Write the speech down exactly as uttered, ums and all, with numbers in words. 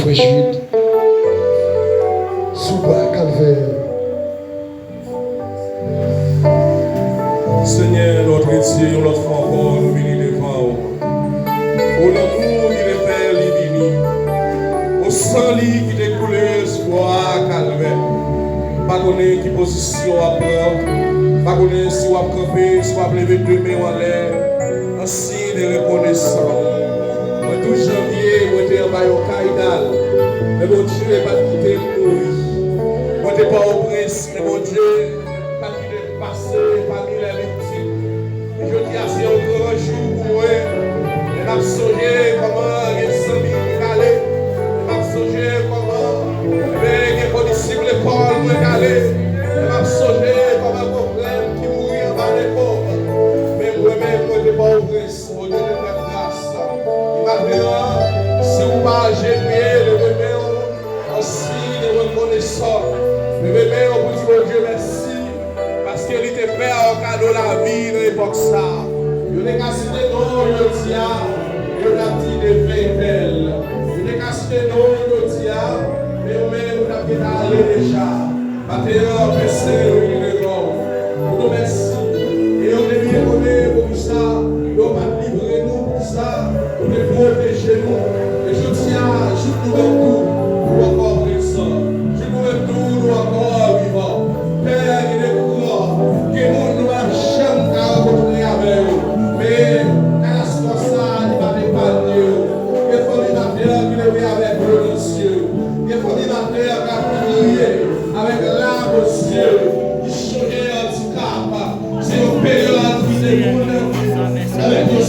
Frè Jude, sou bwa Kalvè. Senyè, Nòtre Dye, yon lòt fwa ankò, nou vini devan w. O lanmou ki te fè li vini. O san li ki te koule sou bwa Kalvè. M pa konnen ki pozisyon w ap pran. M pa konnen si w ap kanpe, si w ap leve de men w anlè. An siy de rekonesans. Mwen, douz janvye, mwen te anba yon kay dal. Men Bondye pa t kite m mouri. Mwen te Pòtoprens, men Bondye pa t kite m pase pami lè viktim. Jodi a se yon gran jou pou mwen. E m ap sonje kòman gen zanmi mwen k ale. E m ap sonje kòman, ebyen, gen kondisip lekòl mwen k ale. E m ap sonje kòman gen frè m ki mouri anba lekòl. Men mwen menm, mwen te Pòtoprens. Bondye te fè m gras. Maten an, si w pa ajenouye, leve men w an siy de rekonesans. Leve men w pou di Bondye mèsi, paske li te fè w kado lavi nan epòk sa a. Yo te ka site non w jodi a, yo t ap di defen,